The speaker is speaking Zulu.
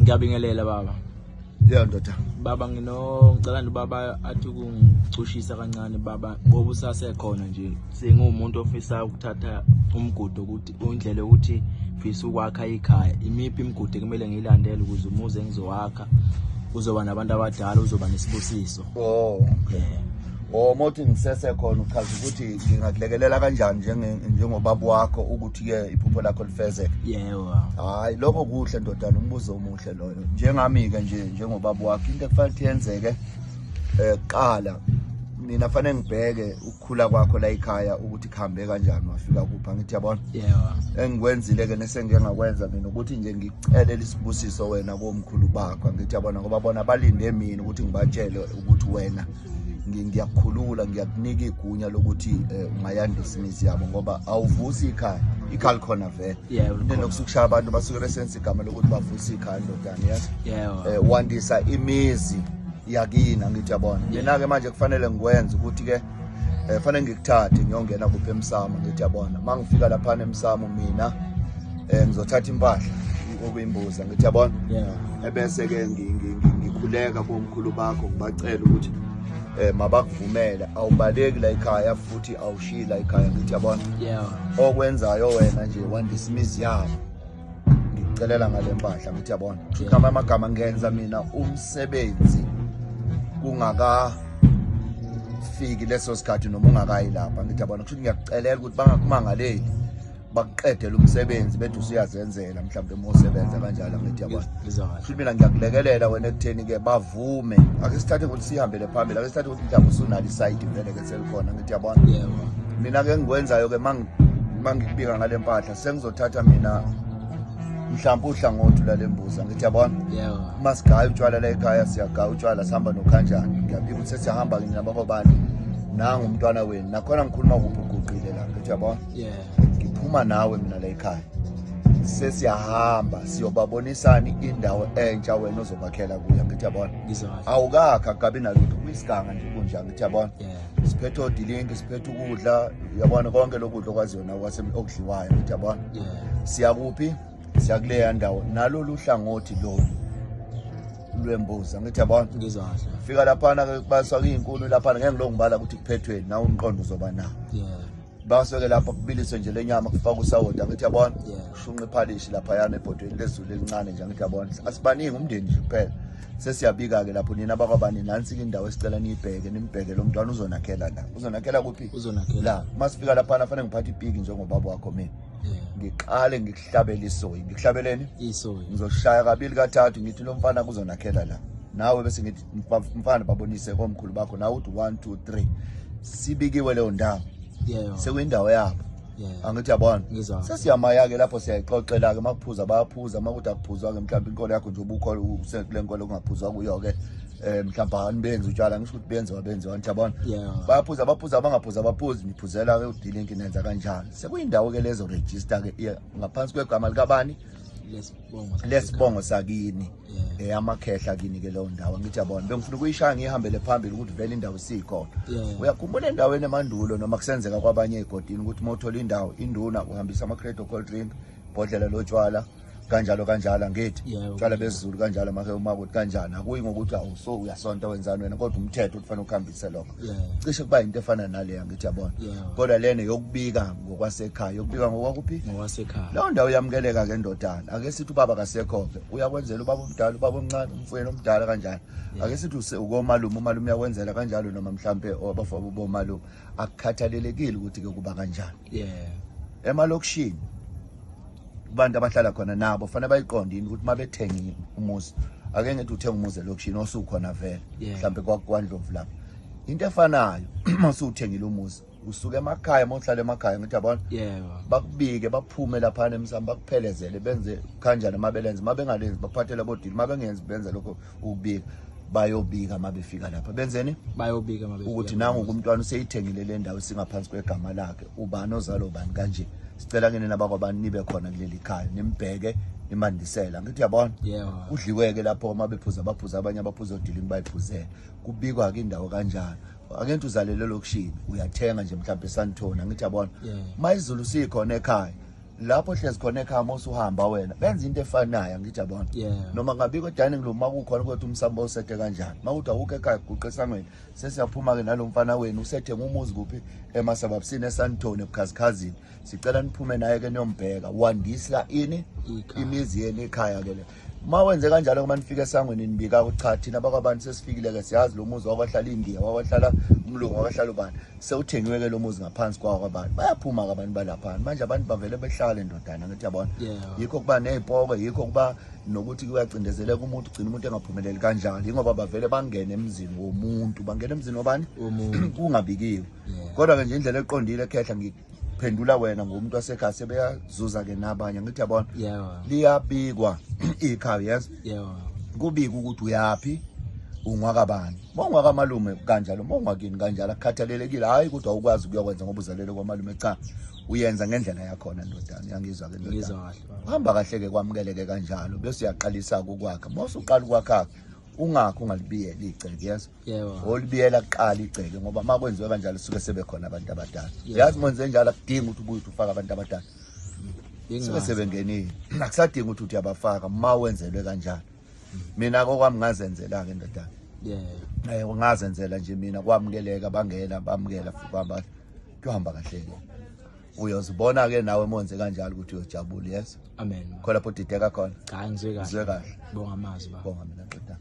Ngiyabingelela baba. Yebo ndoda. Baba ngino ngicela nje baba athi kungicushisa kancane baba ngoba usasekhona nje sengumuntu ofisa ukuthatha umgudu ukuthi indlela yokuthi ngifisa ukwakha ikhaya. Imiphi imigudu ekumele ngiyilandele ukuze umuzi engizowakha uzoba nabantu abadala uzoba nesibusiso. Oh, okay. Yeah. Oh, mothi ngisese khona uchaza ukuthi ngingakulekelela kanjani njengobaba wakho ukuthi ke iphupho lakho lifezeke. Yebo. Hayi, lokho kuhle ndodana, umbuzo omuhle loyo. Njengami ke nje njengobaba wakho into ekufanele ukuthi yenzeke kuqala mina fanele ngibheke ukukhula kwakho la ekhaya ukuthi kuhambe kanjani wafika kuphi, angithi yabona. Yebo. Engikwenzile ke nesengike ngakwenza mina ukuthi nje ngikucelele isibusiso wena komkhulu bakho, angithi yabona, ngoba bona balinde mina ukuthi ngibatshele ukuthi wena ngiyakukhulula, ngiyakunika igunya lokuthi ungayandisa imizi yabo, ngoba awuvusi ikhaya, ikhaya likhona vele. Yebo, Into enokusuka kushaya abantu basuke besenza igama lokuthi bavusa ikhaya ndodana, yes. Yebo. Wandisa imizi yakini, angithi yabona. Mina-ke manje kufanele ngikwenze ukuthi-ke fanele ngikuthathe ngiyongena kuphi emsamo, ngithi yabona. Uma ngifika laphana emsamo mina ngizothatha impahla okuyimbuza, ngithi yabona. Ebese-ke ngikhuleka komkhulu bakho ngibacela ukuthi mabakuvumele, awubaleki la ekhaya futhi awushiyi la ekhaya, ngithi yabona. Okwenzayo wena nje wandisa imizi yabo, ngikucelela ngale mpahla, ngithi yabona. Kusho ukuthi amagama ngenza mina umsebenzi kungakafiki leso sikhathi noma ungakayi lapha, ngithi yabona. Kusho ukuthi ngiyakucelela ukuthi bangakumangaleli bakuqedele umsebenzi bethi usuyazenzela mhlawumbe uma usebenza kanjalo, ngithi yabona. Ngizwa kahle. Kusho mina ngiyakulekelela wena ekutheni-ke bavume. Ake sithathe ukuthi sihambele phambili, ake sithathe ukuthi mhlawumbe usunalo isayidi vele-ke selikhona, ngithi yabona. Yebo. Mina-ke engikwenzayo-ke uma ngikubika ngale mpahla sengizothatha mina mhlawumbe uhlangothi lwale mbuza, ngithi yabona. Yebo. Uma sigaya utshwala la ekhaya siyagaya utshwala, sihamba nokhanjani, ngiyabika ukuthi sesiyahamba-ke nina bakobani, nangu umntwana wenu, nakhona ngikhuluma kuphi uguqile la, ngithi yabona. Ngiphuma nawe mina la ekhaya, sesiyahamba siyobabonisani indawo entsha wena ozobakhela kuyo, ngithi yabona. Ngizwa kahle. Awukakha akabi nalutho, kuyisiganga nje kunjani, ngithi yabona. Siphethe odilinki, siphethe ukudla, uyabona konke lokudla okwaziyo nawe okudliwayo, ngithi yabona. Siya kuphi? Siya kuleya ndawo nalolu hlangothi lolu lwembuza, ngithi yabona. Ngizwa kahle. Fika laphana ke baswa izinkuni laphana, ngeke ngilongo ngibala ukuthi kuphethweni nawe umqondo uzoba nawo. Basuke lapha kubiliswe nje lenyama kufaka usawoti, angithi yabona. Kushunqa iphalishi laphayana ebhodweni lezulu elincane nje, angithi yabona. Asibaningi umndeni nje kuphela. Sesiyabika-ke lapho nina bakwabani, nansi-ke indawo esicela niyibheke, nimbheke lo mntwana uzonakhela la. Uzonakhela kuphi? Uzonakhela. La. Uma sifika laphana fanele ngiphathe ipiki njengobaba wakho mina. Ngiqale ngikuhlabele isoyi. Ngikuhlabeleni? Isoyi. Ngizoshaya kabili kathathu ngithi lo mfana kuzonakhela la. Nawe bese ngithi mfana babonise komkhulu bakho, nawe uthi 1 2 3. Sibikiwe leyo ndawo. Yebo. Sekuyindawo yabo. Angithi yabona. Ngizwa. Sesiyamaya-ke lapho siyayixoxela-ke, uma kuphuza bayaphuza, uma kuthi akuphuzwa-ke mhlawumbe inkolo yakho nje ubukhola usekule nkolo okungaphuzwa kuyo-ke mhlawumbe anibenzi utshwala, ngisho ukuthi benziwa benziwa, angithi yabona. Bayaphuza baphuza, abangaphuza abaphuzi, niphuzela-ke udilinki nenza kanjalo. Sekuyindawo-ke lezo register-ke ngaphansi kwegama likabani? Lesibongo. Lesibongo sakini. Amakhehla kini ke leyo ndawo, ngithi yabona. Bengifuna ukuyishaya ngihambele phambili ukuthi vele indawo isikhona. Uyakhumbula endaweni emandulo noma kusenzeka kwabanye egodini ukuthi uma uthola indawo induna uhambisa ama-crate cold drink, ibhodlela lotshwala kanjalo kanjalo, angithi utshwala besiZulu kanjalo, make uma ukuthi kanjani, akuyi ngokuthi awuso uyasonta wenzani wena, kodwa umthetho ukuthi fanele ukuhambise lokho. Cishe kuba into efana naleya, ngithi yabona. Kodwa lena yokubika ngokwasekhaya, yokubika ngokwakuphi? Ngokwasekhaya. Leyo ndawo yamukeleka ke ndodana. Ake sithi ubaba kasekho-ke, uyakwenzela ubaba omdala, ubaba omncane, umfowenu omdala kanjalo. Ake sithi ukomalume, umalume uyakwenzela kanjalo, noma mhlampe abafowabo bomalume. Akukhathalelekile ukuthi-ke kuba kanjani. Emalokishini kubantu abahlala khona nabo fanele bayiqonde yini ukuthi uma bethenga umuzi, ake ngithi uthenga umuzi elokishini osukhona vele, mhlampe kwaNdlovu lapha, into efanayo uma usuwuthengile umuzi usuke emakhaya, uma uhlala emakhaya, ngithi yabona. Bakubike baphume laphana emsamo, bakuphelezele, benze kanjani uma belenze, uma bengalenzi baphathele bodili, uma bengenzi benze lokho ukubika, bayobika uma befika lapha benzeni? Bayobika uma befika ukuthi nangu umntwana useyithengile le ndawo singaphansi kwegama lakhe, ubani ozalo ubani kanje, sicela kini nabakwabani nibe khona kuleli khaya, nimbheke nimandisela, ngithi yabona. Kudliweke lapho uma bephuza baphuza, abanye abaphuza odilini bayiphuzele, kubikwa ke indawo kanjalo. Ake ngithi uzalele elokishini, uyathenga nje mhlawumbe eSandton, angithi yabona. Uma izulu sikhona ekhaya Lapho hlezi khona ekhaya uma usuhamba wena, benza into efanayo, angithi yabona. Noma ngabikho dining room makukhona kodwa umsambo usethe kanjani. Mawuthi awukho ekhaya guqa esangweni, sesiyaphuma ke nalomfana wenu usethenga umuzi kuphi emasababsini eSandton ebukhazkhazini. Sicela niphume naye ke niyombheka. Wandisa ini imizi yenu ekhaya ke le. Uma wenze kanjalo uma nifika esangweni nibika ukuthi cha thina bakwabantu sesifikile ke siyazi lo muzi wakwahlala iNdiya wakwahlala umlungu wakwahlala ubani sewuthengiwe ke lo muzi ngaphansi kwawo kwabantu bayaphuma ke abantu balaphana manje abantu bavele behlale ndodana ngithi yabona yikho kuba nezipoko yikho kuba nokuthi kuyacindezeleka umuntu ugcina umuntu engaphumeleli kanjalo yingoba bavele bangene emzini womuntu bangena emzini wobani kungabikiwe kodwa ke nje indlela eqondile khehla phendula wena ngomuntu wasekhaya sebeyazuza ke nabanye ngithi yabona liyabikwa ikhaya yes kubika ukuthi uyapi ungwakabani mongwakamalume kanjalo mongwakini kanjalo akukhathalelekile hayi ukuthi awukwazi ukuyokwenza ngoba uzalelwe kwamalume cha uyenza ngendlela yakhona ndodana uyangizwa ke ndodana hamba kahle ke kwamukeleke kanjalo bese uyaqalisa ukwakha mawusuqala ukwakha ungakho ungalibiyela igceke yes Yebo. Olibiyela kuqala igceke ngoba uma kwenziwe kanjalo suke sebekhona abantu abadala. Yazi mwenze njalo akudingi ukuthi ubuye ufake abantu abadala. Suke sebengenile. Akusadingi ukuthi uthi uyabafaka uma wenzelwe kanjalo. Mina kokwami ngazenzela ke ndodana. Yeah. Eh ngazenzela nje mina kwamukeleka bangena bamukela futhi kwaba kuhamba kahle ke. Uyozibona ke nawe monze kanjalo ukuthi uyojabula yes. Amen. Khona lapho udideka khona. Cha ngizwe kahle. Ngizwe kahle. Bonga amazwi baba. Bonga mina ndodana.